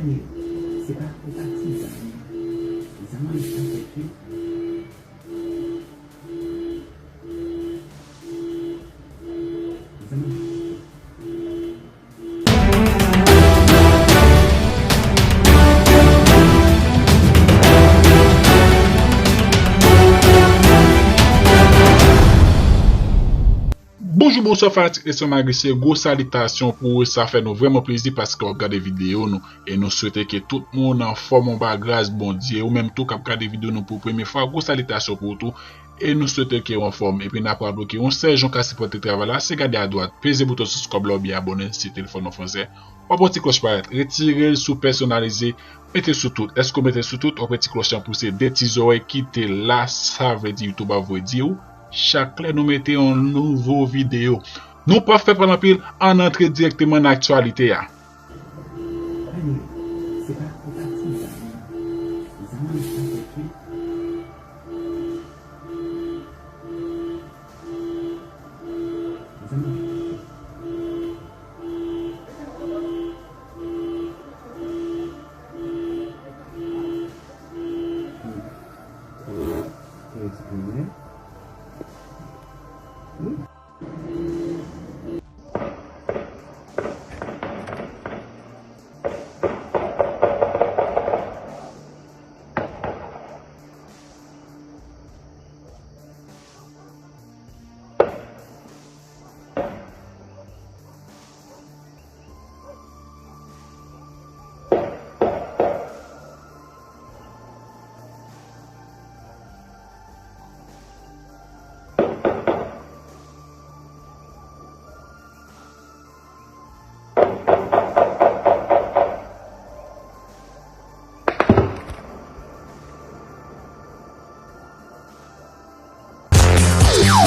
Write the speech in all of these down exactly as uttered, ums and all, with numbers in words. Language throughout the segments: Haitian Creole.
Se pa, se pa ti zam. Zam an ap fèt wi. Zam an ap fèt. Bonjou, bonswa fanatik Leson Magrisye, gwo salitasyon pou ou, sa fè nou vrèman plezi paske w ap gade videyo nou, e nou swete ke tout moun anfòm anba gras Bondye, ou menm tou k ap gade videyo nou pou premye fwa, gwo salitasyon pou ou tou, e nou swete ke w anfòm, epi n ap raple w ke yon sèl jan w ka sipòte travay la, se gade adwat, peze bouton sibscribe la oubyen abòne si telefòn ou fransè, w ap wè ti klòch parèt, retire l sou pèsonalize, mete sou tout, èske w mete sou tout, w ap wè ti klòch lan pouse de ti zòrèy ki te la, sa vle di YouTube ap voye di w, chak lè nou mete yon nouvo videyo. Nou p ap fè pale anpil, ann antre dirèkteman nan aktyalite a. Anyway, se pa, se pa ti zam. Zam an ap fèt wi. Zam an ap fèt. Eksprime.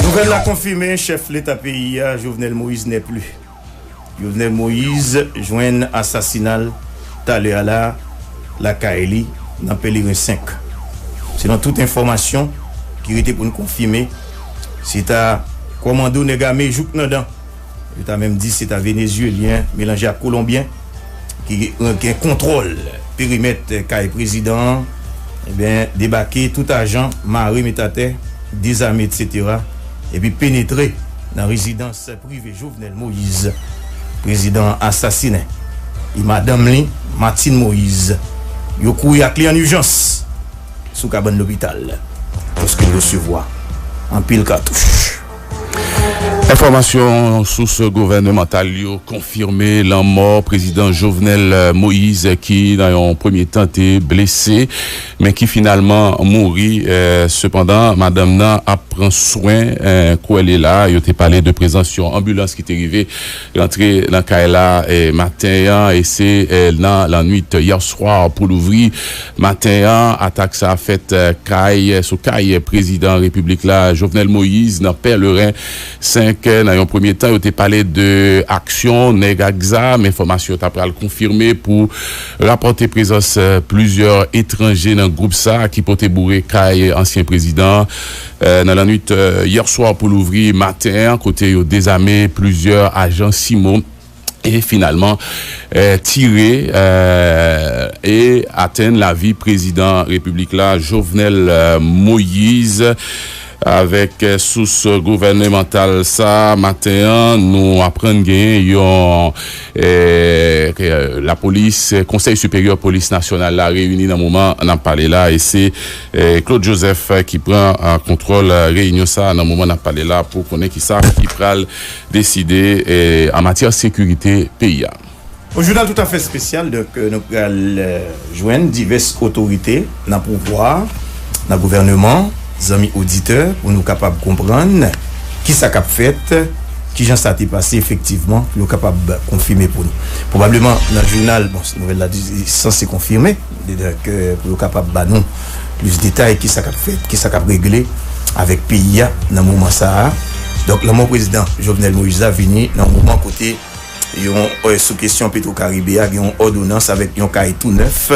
Nouvèl la konfime, chèf leta peyi a, Jovenel Moïse n'est plus. Jovenel Moïse jwenn asasina l talè a la, lakay li, nan Pèleren senk. Selon tout enfòmasyon ki rete pou n konfime, se ta kòmando nèg ame jouk nan dan. Yo ta menm di se ta Venezyelyen melanje ak Kolonbyen ki gen kontwòl perimèt kay prezidan an, ebyen, debake tout ajan, mare, met atè, dezame, etsetera, epi penetre nan rezidans prive Jovenel Moïse, prezidan an asasinen, e madanm li, Martine Moïse. Yo kouri ak li an ijans sou kabann lopital, paske l resevwa anpil katouch. Enfòmasyon sous gouvènemantal yo konfime lanmò prezidan Jovenel Moïse, ki nan yon premye tan te blese, men ki finalman mouri. Eh, sepandan, madanm nan ap pran swen, eh, kou èl ye la. Yo te pale de prezans yon anbilans ki te rive rantre nan kay la, eh, maten an, e se, eh, nan lannwit yè swa pou louvri maten an, atak sa a fèt, eh, kay, sou kay prezidan repiblik la, Jovenel Moïse, nan Pèleren senk. Nan yon premye tan, yo te pale de aksyon nèg ak zam. Enfòmasyon yo ta pral konfime pou rapòte prezans, eh, plizyè etranje nan gwoup sa a ki pote boure kay ansyen prezidan an, eh, nan lannwit, eh, yè swa pou louvri maten an, kote yo dezame plizyè ajan CIMO e finalman, eh, tire, eh, e atenn lavi prezidan repiblik la, Jovenel, eh, Moïse. Avèk, eh, sous gouvènemantal sa maten an, nou aprann gen yon, eh, ke, eh, lapolis, eh, Konsèy Siperyè Polis Nasyonal la reyini nan moman n ap pale la, e se, eh, Claude Joseph, eh, ki pran, eh, kontwòl, eh, reyinyon sa nan moman n ap pale la pou konnen kisa ki pral deside, eh, an matyè sekirite peyi a. Yon jounal toutafè espesyal, donk, euh, nou pral, euh, jwenn divès otorite nan pouvwa, nan gouvèneman, zanmi oditè, pou nou kapab konprann kisa k ap fèt, kijan sa te pase efektivman, pou yo kapab konfime pou nou. Pwobableman, nan jounal, bon, nouvèl la di, sanse konfime, donk, euh, pou yo kapab ba nou plis detay, kisa k ap fèt, kisa k ap regle avèk peyi a nan moman sa a. Donk, lanmò prezidan Jovenel Moïse la vini nan moman kote yon, eh, sou kesyon Petro Caribe a, gen yon òdonans avèk yon kay tou nèf,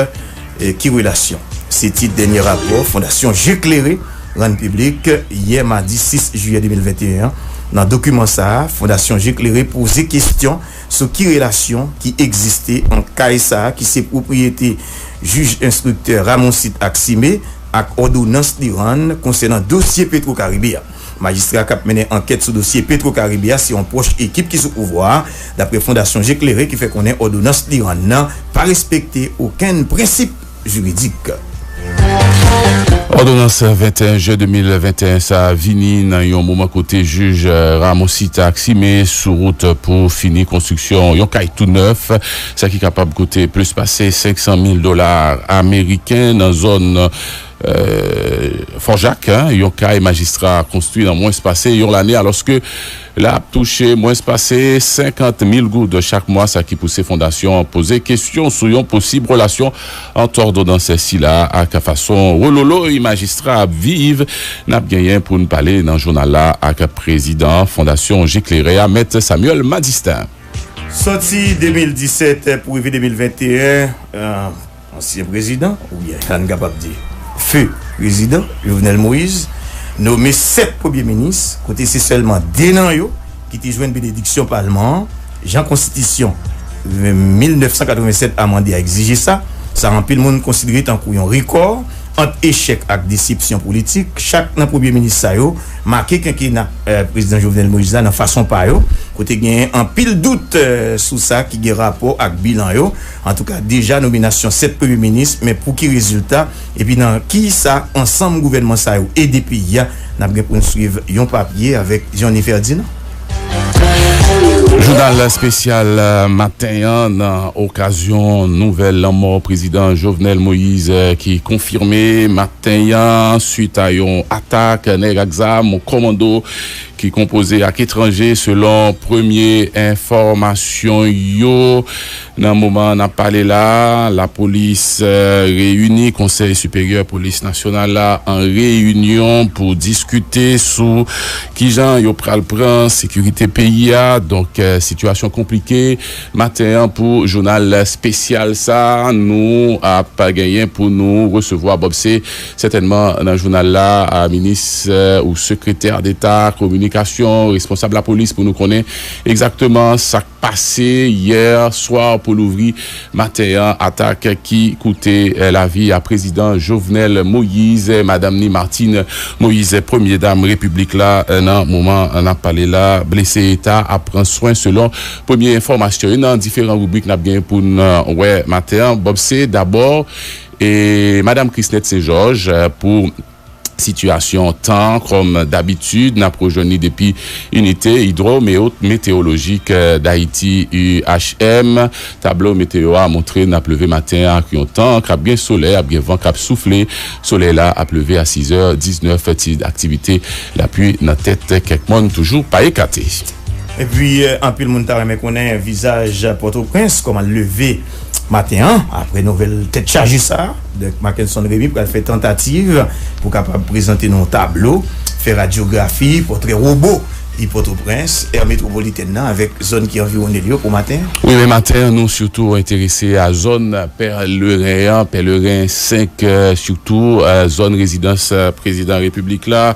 eh, ki relasyon. Se tit dènye rapò Fondasyon Je Klere rann piblik yè madi sis jiyè de mil venteyen an, Nan dokiman sa a, Fondasyon Je Klere poze kesyon sou ki relasyon ki egziste ant kay sa a ki se pwopriyete jij enstriktè Ramonsit Aximé ak òdonans li rann konsènan dosye Petro Caribe a. Majistra k ap mennen ankèt sou dosye Petro Caribe a se yon pwòch ekip ki sou pouvwa a, dapre Fondasyon Je Klere ki fè konnen òdonans li rann nan pa respekte okenn prensip jiridik. Òdonans venteyen jen de mil venteyen sa a vini nan yon moman kote jij, eh, Ramonsita Aximé sou wout pou fini konstriksyon yon kay tou nèf, sa ki kapab koute plis pase senk san mil dola ameriken nan zòn, eh, Fò Jak, en, yon kay majistra konstwi nan mwens pase yon lane, alòske l ap touche mwens pase senkant mil goud chak mwa, sa ki pouse fondasyon an poze kesyon sou yon posib relasyon ant òdonans sila ak fason wololoy majistra ap viv. N ap genyen pou n pale nan jounal la ak prezidan Fondasyon Je Klere a, Mèt Samuel Madistin. Sòti de mil disèt pou rive de mil venteyen, eh, ansyen prezidan, oubyen sa n kapab di feu prezidan Jovenel Moïse, nome sèt premye minis, kote se sèlman de nan yo ki te jwenn benediksyon palman an, jan konstitisyon mil nèf san katreven sèt amande a egzije sa. Sa anpil moun konsidere tankou yon rekò. Ant echèk ak desepsyon politik, chak nan premye minis sa yo make kenkena, eh, prezidan Jovenel Moïse la nan fason pa yo, kote genyen anpil dout, eh, sou sa ki gen rapò ak bilan yo. Antouka, deja nominasyon sèt premye minis, men pou ki rezilta, epi nan ki sa ansanm gouvènman sa yo ede peyi a, n ap gen pou n swiv yon papye avèk Johnny Ferdinand. Jounal espesyal, eh, maten an, nan okazyon nouvèl lanmò prezidan Jovenel Moïse, eh, ki konfime maten an, swit a yon atak nèg ak zam, kòmando ki konpoze ak etranje, selon premye enfòmasyon yo. Nan moman n ap pale la, lapolis, eh, reyini, Konsèy Siperyè Polis Nasyonal la an reyinyon pou diskite sou kijan yo pral pran sekirite peyi a. Donk, eh, sitiyasyon konplike maten an pou jounal espesyal sa. Nou ap genyen pou nou resevwa Bob C, sètènman nan jounal la, a minis, eh, ou sekretè deta kominikasyon, responsab lapolis pou nou konnen egzakteman sa k pase yè swa pou louvri maten an, atak ki koute, eh, lavi a prezidan Jovenel Moïse, madanm ni Martine Moïse, premye dam repiblik la, eh, nan moman n ap pale la, blese eta ap pran swen selon premye enfòmasyon yo. Nan diferan ribrik n ap gen pou n, eh, wè maten an, Bob C dabò, e madanm Chrisnette Saint Georges, eh, pou sitiyasyon tan, kòm dabitid, n ap rejwenn li depi Inite Idwometeolojik, eh, Dayiti, U H M. Tablo meteo a montre n ap leve maten an ak yon tan k ap gen solèy, ap gen van k ap soufle. Solèy la ap leve a sizè diznèf, ti aktivite lapli nan tèt kèk mòn toujou pa ekate. Epi, eh, anpil moun ta renmen konnen vizaj Pòtoprens, kòman l leve maten an, apre nouvèl tèt chaje sa a. Donk, Mackenson Remy pral fè tantativ pou kapab prezante nou yon tablo, fè radyografi, pòtrè wobo e Pòtoprens, è metwopolitèn nan, avèk zòn ki anviwonnen l yo pou maten an. Wi, men maten an, nou sitou enterese a zòn Pèleren an, Pèleren senk, eh, sitou, eh, zòn rezidans, eh, prezidan repiblik la,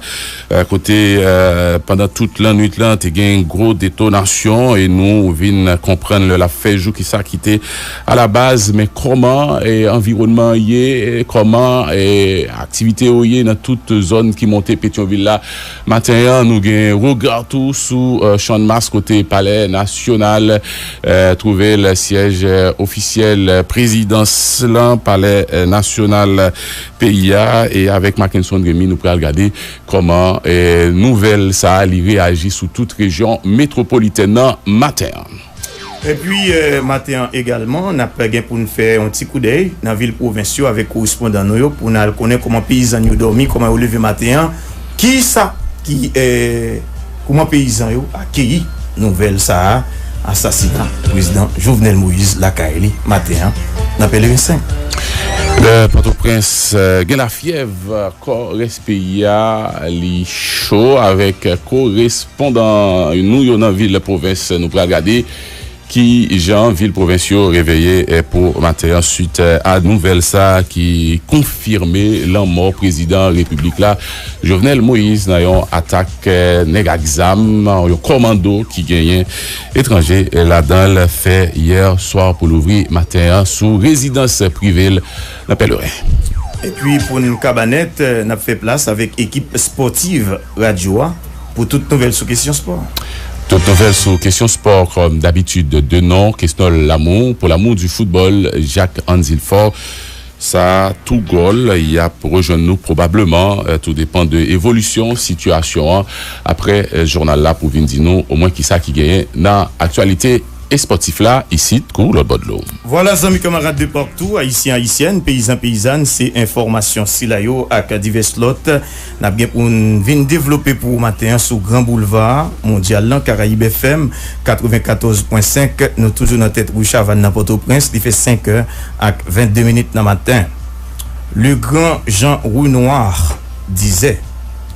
eh, kote, eh, pandan tout lannwit lan, te gen gwo detonasyon e nou vin konprann lè l ap fè jou kisa ki te alabaz, men kòman, eh, anviwònman an ye, eh, kòman, eh, aktivite yo ye nan tout zòn ki monte Petyonvil la. Maten an, nou gen rega tou sou, eh, Channmas kote Palè Nasyonal, eh, twouve l, syèj, eh, ofisyèl, eh, prezidans lan, Palè, eh, Nasyonal peyi a, e avèk Mackenson Remy, nou pral gade kòman, eh, nouvèl sa a, li reyaji sou tout rejyon metwopolitèn nan maten an. Epi, eh, maten an egalman, n ap gen pou n fè yon ti koudèy nan vil pwovens yo avèk korespondan nou yo pou n al konnen kòman peyizan yo dòmi, kòman yo leve maten an, kisa ki, eh, kòman peyizan yo akeyi nouvèl sa a, asasina prezidan Jovenel Moïse lakay li maten an nan Pèleren senk. Lè Pòtoprens, eh, gen lafyèv, kò rès peyi a, li cho avèk korespondan nou yo nan vil pwovens. Nou pral gade Ki jan vil pwovens yo reveye, eh, pou maten an swit, eh, a nouvèl sa a ki konfime lanmò prezidan repiblik la, Jovenel Moïse, nan yon atak, eh, nèg ak zam, yon kòmando ki genyen etranje, eh, ladan l fè yè swa pou louvri maten an sou rezidans prive l nan Pèleren. Epi pou n kaba nèt, eh, n ap fè plas avèk ekip espòtiv radyo a pou tout nouvèl sou kesyon spò. Tout nouvèl sou kesyon spò, kòm dabitid, de non, Kesnòl Lamou, pour l'amour du football, Jacques Anzilfort. Sa tou gòl, y ap rejwenn nou pwobableman, eh, tou depan de evolisyon sitiyasyon an, apre, eh, jounal la pou vin di nou omwen kisa ki genyen nan aktyalite espòtif la, isit kou lòt bò dlo. Vwala, zanmi kanmarad de partou, ayisyen, ayisyèn, peyizan, peyizàn, se enfòmasyon sila yo ak divès lòt n ap gen pou n vin devlope pou ou maten an sou Gran Boulva Mondyal lan, Karayib F M katrevenkatòz pwen senk. Nou toujou nan tèt Ri Chavann nan Pòtoprens, li fè senk è ak vennde minit nan maten. Le grand Jean Renoir disait,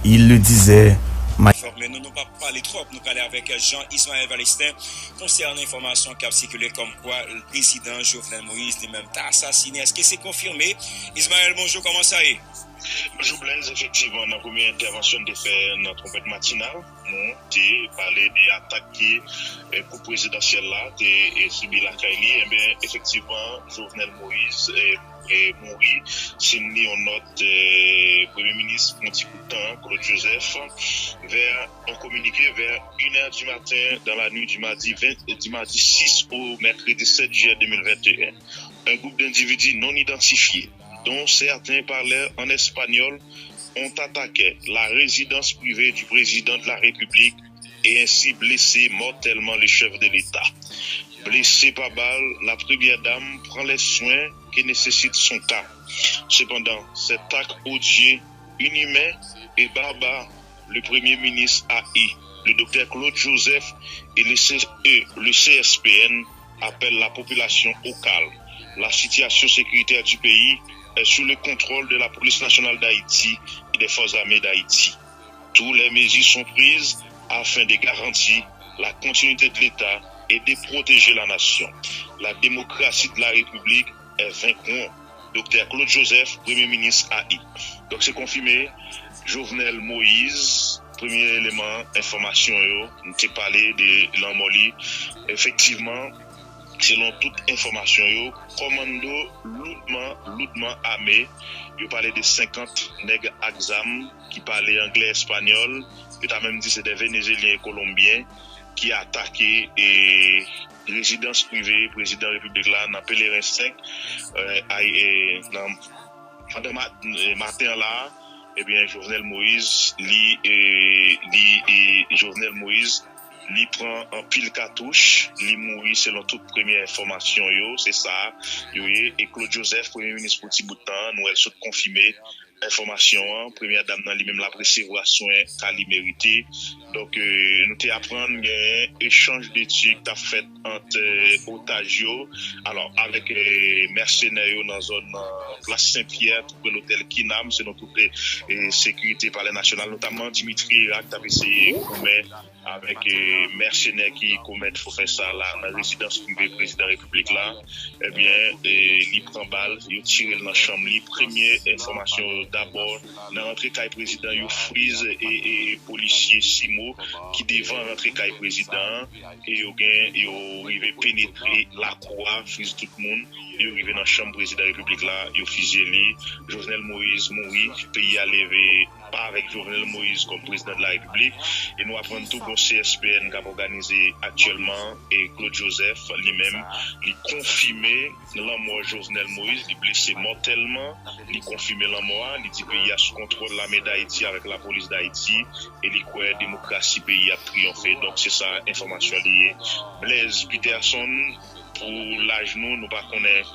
il le disait, ma- Enfòme nou, nou pa pale twòp, nou prale avèk Jean Ismaël Valestin konsènan enfòmasyon k ap sikile kòmkwa prezidan Jovenel Moïse li menm ta asasinen. Èske se konfime? Ismaël, bonjou, kòman sa ye? Bonjou Blaise, efektivman, nan premye entèvansyon n te fè nan Twonpèt Matinal, nou te pale de atak ki, eh, gwoup prezidansyèl la te, eh, sibi lakay li. Ebyen, efektivman, Jovenel Moïse, eh, eh, mouri, si n li yon nòt, eh, premye minis pou yon ti bout tan, Claude Joseph, vè, an kominike vè inè di maten dan la nuit du mardi vingt, du mardi six au mercredi sept juillet deux mille vingt et un. Un groupe d'individus non identifiés, dont certains parlaient en espagnol, ont attaqué la résidence privée du président de la République et ainsi blessé mortellement le chef de l'État. Blessée par balle, la première dame prend les soins que nécessite son cas. Cependant, cet acte odieux, inhumain et barbare le Premier ministre A I, le docteur Claude Joseph et le, C- et le C S P N appellent la population au calme. La situation sécuritaire du pays est sous le contrôle de la Police nationale d'Haïti et des Forces armées d'Haïti. Toutes les mesures sont prises afin de garantir la continuité de l'État et de protéger la nation. La démocratie de la République est vaincue. Doktè Claude Joseph, Premye Minis A I. Donk, se konfime, Jovenel Moïse, premye eleman enfòmasyon yo, nou te pale de lanmò li. Efektivman, selon tout enfòmasyon yo, kòmando loudman, loudman ame, yo pale de senkant nèg ak zam ki pale anglè, espanyòl, yo ta menm di se de Venezyelyen e Kolonbyen ki atake, e, rezidans prive prezidan repiblik la nan Pelerin senk, e, ay, e, nan, pandan ma- e, maten an la, ebyen, Jovenel Moïse, li, e, li, e, Jovenel Moïse, li pran anpil katouch, li mouri selon tout premye enfòmasyon yo, se sa yo ye. E Claude Joseph, premye minis pou ti bout tan, nou wè l sot konfime enfòmasyon an. Premyè dam nan li menm l ap resevwa swen ka li merite. Donk, e, nou te aprann gen echanj de tir ki t ap fèt ant, e, otaj yo. Alò, avèk, e, mèsenè yo nan zòn, nan plas Sen Pyè, tou pre lotèl Kinam, selon tout, e, e, sekirite Palè Nasyonal, notamman Dimitri Herard ki t ap eseye goumen avèk, e, mèsenè ki komèt fofè sa la nan rezidans prive prezidan repiblik la. Ebyen, e, li pran bal, yo tire l nan chanm li. Premye enfòmasyon yo, dabò, nan rantre kay prezidan, yo friz, e, e, polisye Simo ki devan rantre kay prezidan an, e yo gen, yo rive penetre lakou a, friz tout moun, yo rive nan chanm prezidan repiblik la, yo fizye li. Jovenel Moïse mouri, peyi a leve pa avèk Jovenel Moïse kòm prezidan de la repiblik. E nou aprann tou gon C S P N k ap òganize aktyèlman, e Claude Joseph, li menm, li konfime lanmò Jovenel Moïse, li blese mòtèlman, li konfime lanmò a, li di peyi a sou kontwòl lame Dayiti avèk lapolis Dayiti, e li kwè demokrasi peyi a ap triyonfe. Donk, se sa enfòmasyon li ye. Blaise Peterson, pou laj nou, nou pa konnen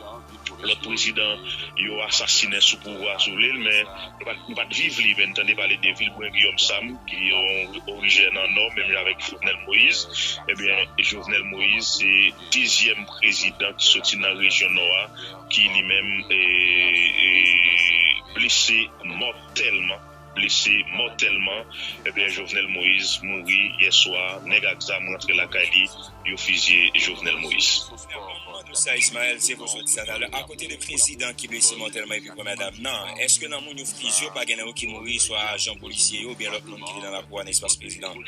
lòt prezidan yo asasinen sou pouvwa, si w vle, men nou pa t, nou pa t viv li, men n tande pale de Vilbrun Guillaume Sam, ki yon orijinè nan Nò, menm jan avèk Jovenel Moïse. Ebyen, Jovenel Moïse se dezyèm prezidan ki soti nan rejyon Nò a, ki li menm, e, e, blese mòtèlman blese mòtèlman. Ebyen, Jovenel Moïse mouri yè swa. Nèg ak zam rantre lakay li, yo fizye Jovenel Moïse. Sa, Ismaël, se pou soti sa talè. Akote de prezidan ki blese mòtèlman epi premyè dam nan, èske nan moun yo fizye yo pa gen nan yo ki mouri, swa ajan polisye yo, oubyen lòt moun ki te nan lakou a, nan espas prezidan?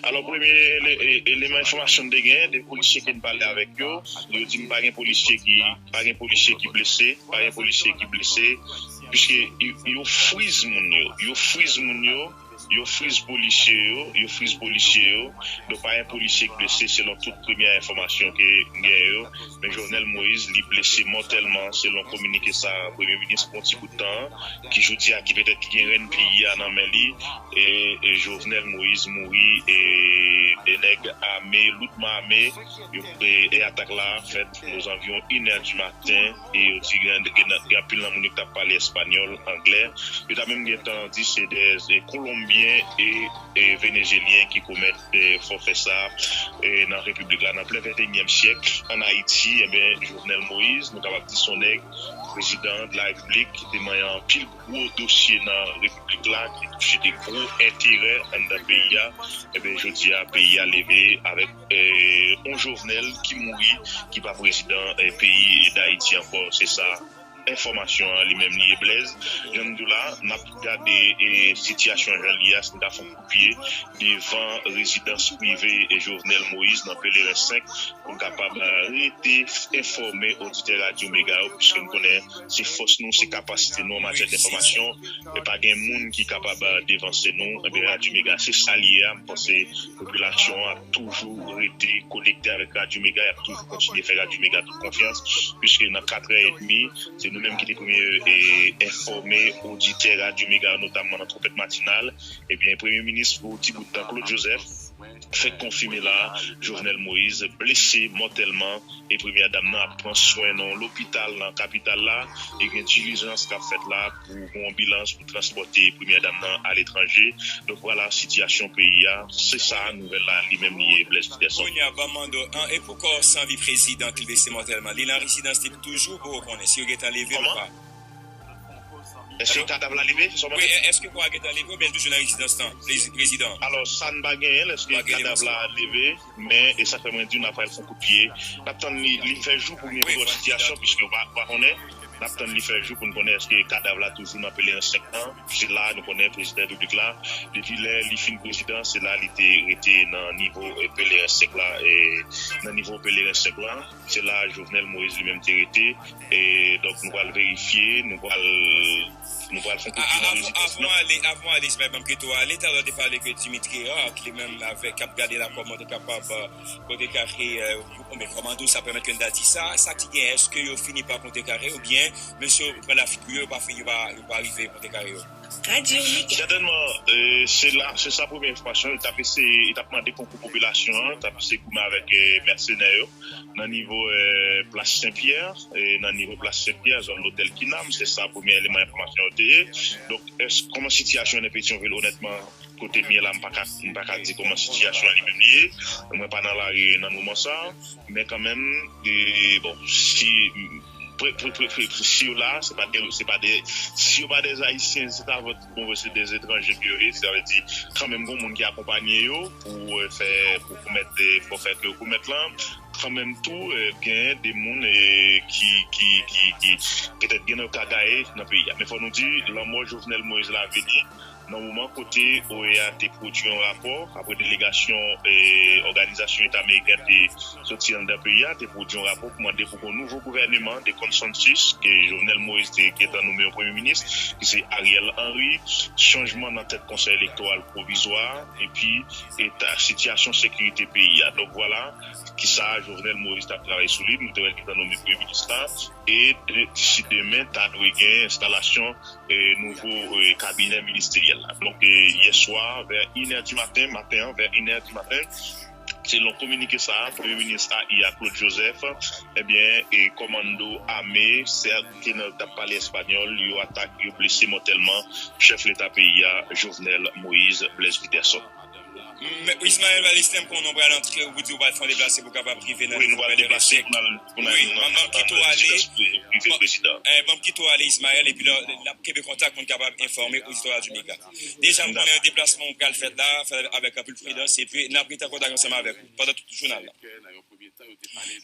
Alò, premye ele- e- eleman enfòmasyon m te gen, de polisye ke m pale avèk yo, yo di m pa gen polisye ki pa gen polisye ki blese, pa gen polisye ki blese, piske yo- yo friz moun yo, yo friz moun yo, yo friz polisye yo, yo friz polisye yo. Donk, pa gen polisye ki blese, selon tout premye enfòmasyon ke m gen yo. Men Jovenel Moïse, li blese mòtèlman, selon kominike sa premye minis pran ti bout tan, ki jodi a, ki petèt ki gen rèn peyi a nan men li. E, e Jovenel Moïse mouri, e de nèg ame, loudman ame, yo, e, e atak la fèt aux environs une heure du matin, e yo di gen, gen, gen anpil nan moun yo ki t ap pale espanyòl, anglè. Yo ta menm gen tan di se de, e, Kolonbyen e, e Venezyelyen ki komèt, e, fòfè sa, e, nan Repiblik la. Nan plen venteyinyèm syèk, ann Ayiti, ebyen, Jovenel Moïse, nou kapab di se yon nèg, prezidan de la Repiblik, ki te manyen anpil gwo dosye nan Repiblik la, ki touche de gwo enterè anndan peyi a. Ebyen, jodi a, peyi a leve avèk, e, yon Jovenel ki mouri, ki pa prezidan, e, peyi Dayiti ankò. Se sa enfòmasyon an li menm li ye, Blaise. Jan m di w la, n ap gade, e, sitiyasyon an jan l ye a, si n ta fè yon kout pye devan rezidans prive, e, Jovenel Moïse nan Pelerin senk, pou n kapab, e, rete enfòme oditè Radyo Mega yo, piske n konnen se fòs nou, se kapasite nou an matyè denfòmasyon. E pa gen moun ki kapab, e, devanse nou. Ebyen, Radyo Mega, se sa l ye a. M panse popilasyon an ap toujou rete konekte avèk Radyo Mega, y ap toujou kontinye fè Radyo Mega tout konfyans, piske nan kat è edmi, se nou menm ki te premye, e, enfòme oditè Radyo Mega, notamman nan Twonpèt Matinal. Ebyen, premye minis pou ti bout tan, Claude Joseph, fèk konfime la, Jovenel Moïse blese mòtèlman, e premyè dam nan ap pran swen nan yon lopital nan kapital la, e gen dilijans k ap fèt la pou yon anbilans pou transpòte premyè dam nan aletranje. Donk, vwala sitiyasyon peyi a, se sa nouvèl la li menm li ye, Blaise Peterson. Kounye a, ban m mande w, an, e pou kò san vi prezidan ki blese mòtèlman, li nan rezidans li toujou, pou w konnen si yo gentan leve l ou pa? Èske kadav la leve? Se sa w mande? Wi, èske kò a gentan leve oubyen l toujou nan rezidans lan, prezidan? Alò, sa n pa genyen l, èske kadav la leve, men e sa k fè mwen di w n ap al fè yon kout pye. N ap tann li, li fè jou pou gen pi gwo sitiyasyon, piske w pa, w pa konnen. N ap tann li fè jou pou n konnen èske kadav la toujou nan Pelerin senk lan. Se la nou konnen prezidan repiblik la, depi lè li fin prezidan, se la li te rete nan nivo, e, Pelerin senk la, e, nan nivo Pelerin senk lan. Se la Jovenel Moïse li menm te rete. E, donk, nou pral verifye, nou pral, nou pral fè yon kout pye nan rezidans lan. Avan w ale, avan w ale, Ismaël, ban m kite w ale, talè w te pale ke Dimitri Herard, li menm avèk, k ap gade la kòman te kapab, kote kare, e, konbyen kòmando, sa pèmèt ke n ta di sa, sa ki gen, èske yo fini pa konte kare oubyen mesye yo pran lafit pou yo, yo pa fini, yo pa, yo pa rive konte kare yo? Sètènman, e, se la, se sa premye enfòmasyon, yo t ap eseye, yo t ap mande konkou popilasyon an, t ap eseye goumen avèk, e, mèsenè yo nan nivo, e, plas Sen Pyè, e, nan nivo plas Sen Pyè, zòn lotèl Kinam, se sa premye eleman enfòmasyon yo te ye. Donk, èske, kòman sitiyasyon an nan Petyonvil, onètman, kote m ye la, m pa ka, m pa ka di kòman sitiyasyon an li menm li ye. Mwen pa nan lari nan moman sa, men kanmenm, e, bon, si, pre- pre- pre- pre- si yo la, se pa de, se pa de, si yo pa de Ayisyen, se ta vòt bon, se de etranje ke yo ye, sa vle di kanmenm gon moun ki akonpanye yo pou, e, fè, pou komèt, e, fò fè ke yo komèt lan. Kanmenm tou, e, gen de moun, e, ki, ki, ki, ki petèt gen nan yo ka gaye nan peyi a. Men fò nou di, lanmò Jovenel Moïse la vini nan moman kote O E A te pwodui yon rapò, apre delegasyon, e, Òganizasyon Eta Ameriken te soti anndan peyi a, te pwodui yon rapò pou mande pou gen yon nouvo gouvèneman de konsansis, ke Jovenel Moïse te gentan nonmen yon premye minis, ki se Ariel Henry, chanjman nan tèt Konsèy Elektoral Pwovizwa, epi eta, sitiyasyon sekirite peyi a. Donk, vwala kisa Jovenel Moïse t ap travay sou li, nou te wè l gentan nonmen premye minis la, e de- disi demen, ta dwe gen enstalasyon, e, nouvo, e, kabinè ministeryèl la. Donk, e, yè swa, vè inè di maten, maten an, vè inè di maten, selon kominike sa a, premye minis a, Claude Joseph, ebyen, e, kòmando ame, sèt ki nan, t ap pale espanyòl, yo atak, yo blese mòtèlman chèf leta peyi a, Jovenel Moïse Blaise Peterson. Ismaël Valestin, m konnen w pral antre, ou di w pral fè yon deplase pou w kapab rive nan nivo Pè Levachèk. Wi, ban m kite w ale. Ban m kite w ale, Ismaël, epi lè n ap kenbe kontak pou n kapab enfòme oditwa Radyo Mega. Deja, m konnen yon deplasman w pral fèt la, fèt avèk anpil pridans, epi n ap rete an kontak ansanm avèk ou pandan tout jounal la.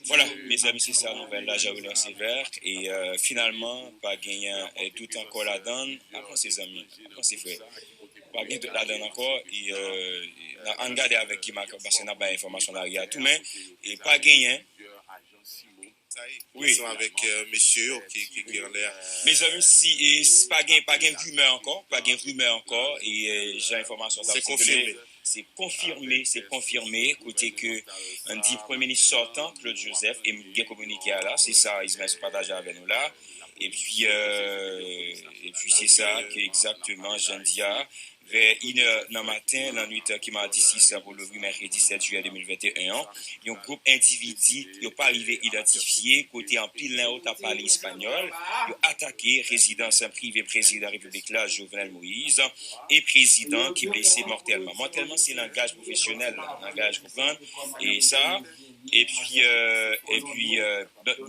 Vwala, mezanmi, se sa nouvèl la, Jean Renois Sévère. E euh, finalman, pa genyen euh, dout ankò ladan l. Avanse, zanmi, avanse, frè. Pa gen dout ladan l ankò. E euh, ann gade avèk Guy Marc, paske n ap bay enfòmasyon lari a tou, men e pa genyen. Wi. Ansanm avèk euh, mesye yo ki, ki, ki anlè a. Mezanmi, si, e, si pa gen, pa gen rimè ankò, pa gen rimè ankò, e euh, jan enfòmasyon sa ap sikile. Se konfime, se konfime, kote ke ann di Premye Minis sòtan, Claude Joseph, e m gen kominike a la, se sa Ismaël sot pataje avè nou la. Epi, euh, epi se sa ke egzakteman, jan di a, vè inè nan maten, nan nwit ki madi sis pou louvri mèkredi sèt jiyè de mil venteyen an, yon gwoup endividi yo pa rive idantifye kote anpil nan yo t ap pale espanyòl, yo atake rezidans prive prezidan repiblik la, Jovenel Moïse, e prezidan ki blese mòtèlman. Mòtèlman, se langaj pwofesyonèl la, langaj, konprann, e sa, epi, euh, epi euh,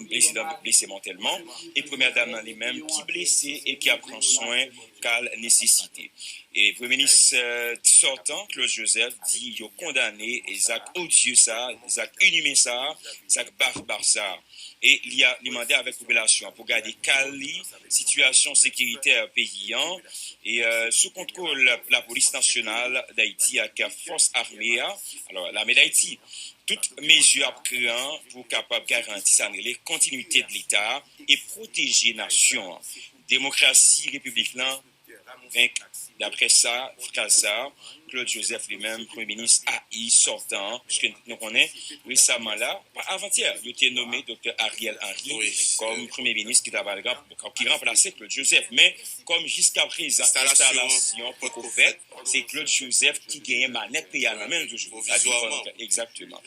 prezidan blese mòtèlman, e premyè dam nan li menm ki blese e ki ap pran swen ka l nesesite. E Premye Minis euh, sòtan, Claude Joseph, di yo kondane zak odye sa, zak inimen sa, zak bafbaf sa. E li, a, li mande avèk popilasyon an pou gade ka li sitiyasyon sekiritè peyi an e euh, sou kontwòl Lapolis Nasyonal Dayiti ak fòs ame a, alò, lame Dayiti. Tout mezi ap pran pou kapab garanti sa n rele kontinite de Leta e pwoteje nasyon an. Demokrasi repiblik lan venk. Daprè sa, fraz sa, Claude Joseph li menm, premye minis A I sòtan an, piske nou konnen resaman la, pa avantyè, yo te nome Doktè Ariel Henry kòm premye minis ki ta pral ranp-, ki ranplase Claude Joseph. Men, kòm jiskaprezan enstalasyon poko fèt, se Claude Joseph ki genyen manèt peyi a nan men l toujou. Sa di fò nou, egzakteman.